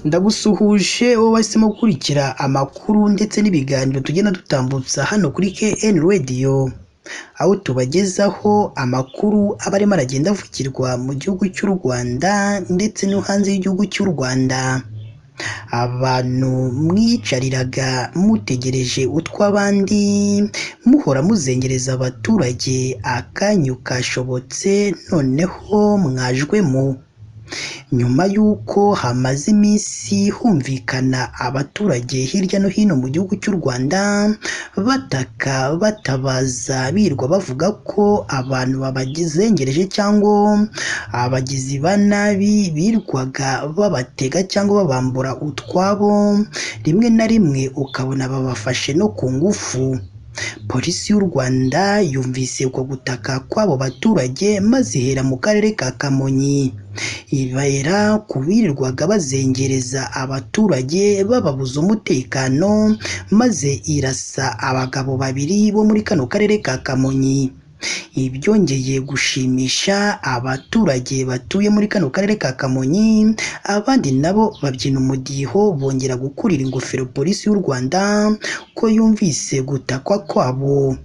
Ndagusuhuje wowe wahisemo gukurikira amakuru ndetse n'ibiganiro tugenda dutambutsa hano kuri KN Radio, aho tubagezaho amakuru aba arimo aragenda avugirwa mu gihugu cy'u Rwanda ndetse no hanze y'igihugu cy'u Rwanda. Abantu mwiyicariraga mutegereje utw'abandi, muhora muzengereza abaturage, akanyu kashobotse noneho mwajwemo. Nyuma y'uko hamaze iminsi humvikana abaturage hirya no hino mu gihugu cy'u Rwanda bataka, batabaza, birirwa bavuga ko abantu babazengereje cyangwa abagizi ba nabi birirwaga babatega cyangwa babambura utwabo, rimwe na rimwe ukabona babafashe no ku ngufu. Polisi y'u Rwanda yumvise uko gutaka kw'abo baturage maze ihera mu karere ka Kamonyi, ibera ku birirwaga bazengereza abaturage bababuza umutekano, maze irasa abagabo babiri bo muri kano karere ka Kamonyi. Ibi byongeye gushimisha abaturage batuye muri kano karere ka Kamonyi, abandi nabo babyina umudiho bongera gukurira ingofero polisi y'u Rwanda ko yumvise gutakwa kwabo.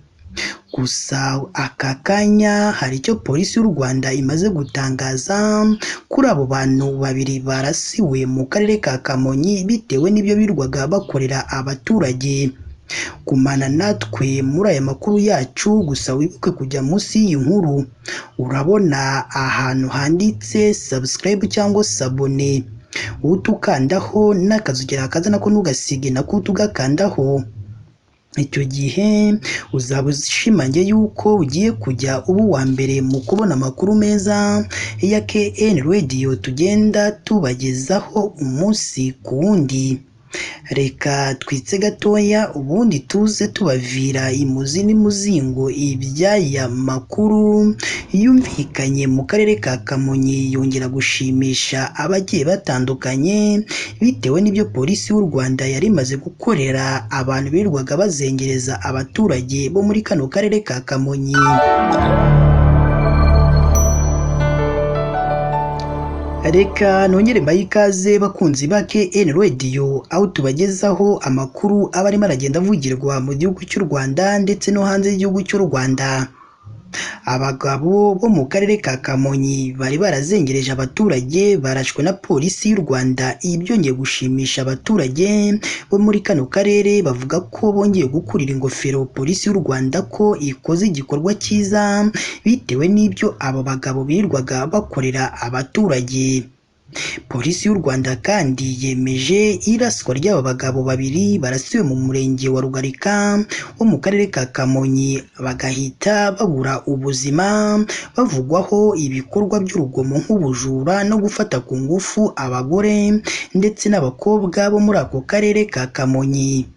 Gusa aka kanya hari icyo polisi y'u Rwanda imaze gutangaza kuri abo bantu babiri barasiwe mu karere ka Kamonyi bitewe n'ibyo birirwaga bakorera abaturage. Gumana natwe muri aya makuru yacu, gusa wibuke kujya munsi y'iyi nkuru urabona ahantu handitse subscribe cyangwa sabone, uhite ukandaho n'akazogera kaza nako ntugasige nako uhite ugakandaho. Icyo gihe uzaba ushimangiye yuko ugiye kujya uba uwa mbere mu kubona amakuru meza ya KN Radio tugenda tubagezaho umunsi ku wundi. Reka twitse gatoya ubundi tuze tubavira imuzi n'imuzingo iby'aya makuru yumvikanye mu karere ka Kamonyi yongera gushimisha abagiye batandukanye bitewe n'ibyo polisi y'u Rwanda yari imaze gukorera abantu birirwaga bazengereza abaturage bo muri kano karere ka Kamonyi. Reka nongere mbahe ikaze bakunzi ba KN Radio, aho tubagezaho amakuru aba arimo aragenda avugirwa mu gihugu cy'u Rwanda ndetse no hanze y'igihugu cy'u Rwanda. Abagabo bo mu karere ka Kamonyi bari barazengereje abaturage barashwe na polisi y'u Rwanda. Ibi byongeye gushimisha abaturage bo muri kano karere, bavuga ko bongeye gukurira ingofero polisi y'u Rwanda ko ikoze igikorwa cyiza bitewe n'ibyo abo bagabo birirwaga bakorera abaturage. Polisi y'u Rwanda kandi yemeje iraswa ry'aba bagabo babiri barasiwe mu murenge wa Rugarika wo mu karere ka Kamonyi, bagahita babura ubuzima, bavugwaho ibikorwa by'urugomo nk'ubujura no gufata ku ngufu abagore ndetse n'abakobwa bo muri ako karere ka Kamonyi.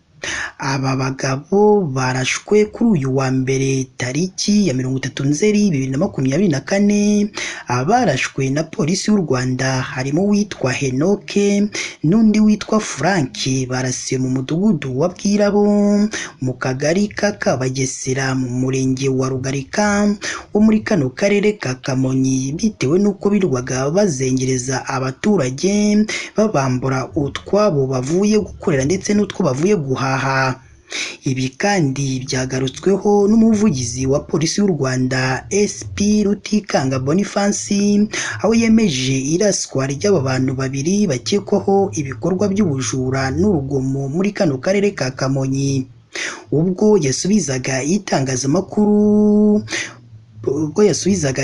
Aba bagabo barashwe kuri uyu wa mbere tariki ya 30 Nzeri 2024. Abarashwe na polisi y'u Rwanda harimo uwitwa Henoke n'undi witwa Frank, barasiwe mu mudugudu wa Bwirabo mu kagari ka Kabagesera mu murenge wa Rugarika wo muri kano karere ka Kamonyi, bitewe n'uko birirwaga bazengereza abaturage babambura utwabo bavuye gukorera ndetse n'utwo bavuye guhaha. Ibi kandi byagarutsweho n'umuvugizi wa polisi y'u Rwanda SP Rutikanga Boniface, aho yemeje iraswa ry'aba bantu babiri bakekwaho ibikorwa by'ubujura n'urugomo muri kano karere ka Kamonyi. Ubwo yasubizaga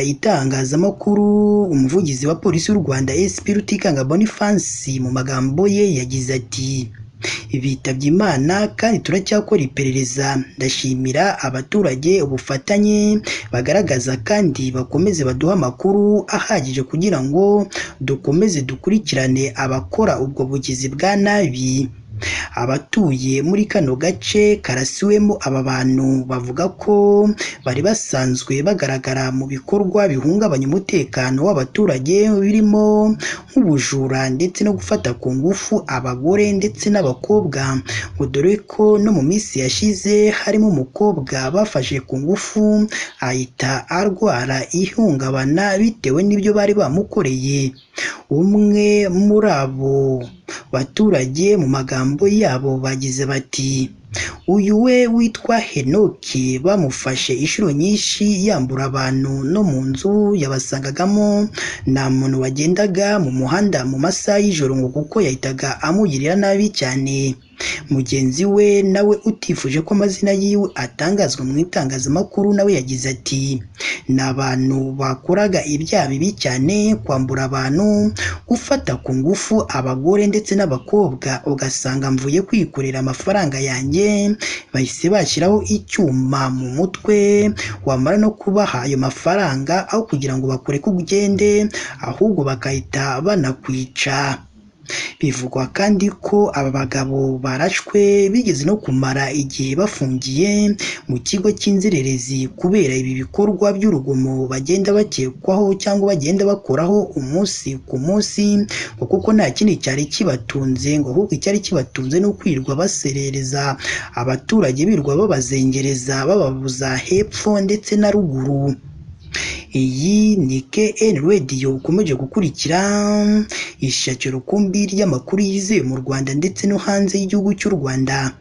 itangazamakuru umuvugizi wa polisi y'u Rwanda SP Rutikanga Boniface mu magambo ye yagize ati: bitabye Imana kandi turacyakora iperereza. Ndashimira abaturage ubufatanye bagaragaza kandi bakomeze baduha amakuru ahagije kugira ngo dukomeze dukurikirane abakora ubwo bugizi bwa nabi. Abatuye muri kano gace karasiwemo aba bantu bavuga ko bari basanzwe bagaragara mu bikorwa bihungabanya umutekano w'abaturage birimo nk'ubujura ndetse no gufata ku ngufu abagore ndetse n'abakobwa, ngo dore ko no mu minsi yashize harimo umukobwa bafashe ku ngufu ahita arwara ihungabana bitewe n'ibyo bari bamukoreye. Umwe muri abo Baturage mu magambo yabo bagize bati: "Uyu we witwa Henoki bamufashe inshuro nyinshi yambura abantu no mu nzu yabasangagamo, nta muntu wagendaga mu muhanda mu masaha y'ijoro ngo kuko yahitaga amugirira nabi cyane." Mugenzi we nawe utifuje ko amazina yiwe atangazwa mu itangazamakuru nawe yagize ati: "Ni abantu bakoraga ibyaha bibi cyane, kwambura abantu, gufata ku ngufu abagore ndetse n'abakobwa, ugasanga mvuye kwikorera amafaranga yanjye bahise bashyiraho icyuma mu mutwe, wamara no kubaha ayo mafaranga aho kugira ngo bakureke ugende ahubwo bagahita banakwica." Bivugwa kandi ko aba bagabo barashwe bigeze no kumara igihe bafungiye mu kigo cy'inzererezi kubera ibi bikorwa by'urugomo bagenda bakekwaho cyangwa bagenda bakoraho umunsi ku munsi, ngo kuko nta kindi cyari kibatunze, ngo ahubwo icyari kibatunze ni ukwirirwa baserereza abaturage, birirwa babazengereza bababuza hepfo ndetse na ruguru. Iyi ni KN Radio ukomeje gukurikira, ishakiro rukumbi ry'amakuru yizewe mu Rwanda ndetse no hanze y'igihugu cy'u Rwanda.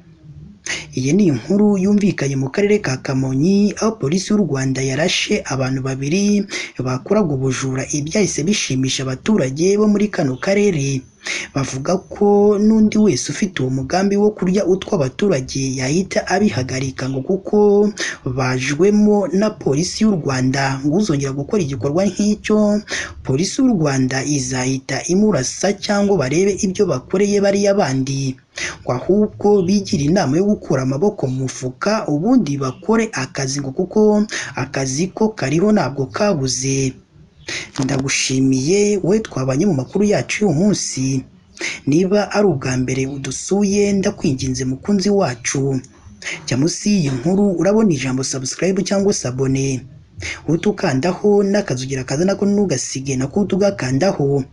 Iyi ni inkuru yumvikanye mu karere ka Kamonyi, aho polisi y'u Rwanda yarashe abantu babiri bakoraga ubujura, ibyahise bishimisha abaturage bo muri kano karere. Bavuga ko n'undi wese ufite uwo mugambi wo kurya utw'abaturage yahita abihagarika, ngo kuko bajwemo na polisi y'u Rwanda, ngo uzongera gukora igikorwa nk'icyo polisi y'u Rwanda izahita imurasa cyangwa barebe ibyo bakoreye bariya bandi, ngo ahubwo bigire inama yo gukura amaboko mu mufuka ubundi bakore akazi, ngo kuko akazi ko kariho ntabwo kabuze. Ndagushimiye we twabanye mu makuru yacu y'uyu munsi. Niba ari ubwa mbere udusuye, ndakwinginze mukunzi wacu, jya munsi y'iyi nkuru urabona ijambo subscribe cyangwa s'abonner, uhite ukandaho n'akazugira kaza nako ntugasige nako uhite ugakandaho.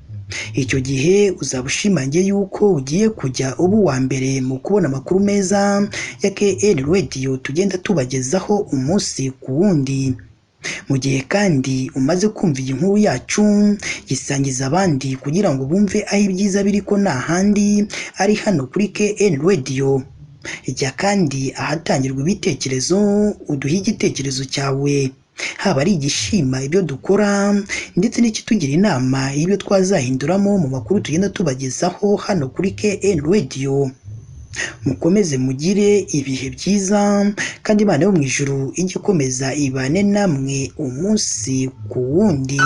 Icyo gihe uzaba ushimangiye yuko ugiye kujya uba uwa mbere mu kubona amakuru meza ya KN Radio tugenda tubagezaho umunsi ku wundi. Mu gihe kandi umaze kumva iyi nkuru yacu, gisangiza abandi kugira ngo bumve aho ibyiza biri ko nta handi ari hano kuri KN Radio. Jya kandi ahatangirwa ibitekerezo uduhe igitekerezo cyawe, haba ari igishima ibyo dukora ndetse n'ikitugira inama y'ibyo twazahinduramo mu makuru tugenda tubagezaho hano kuri KN Radio. Mukomeze mugire ibihe byiza, kandi Imana yo mu ijuru ijye ikomeza ibane namwe umunsi ku wundi.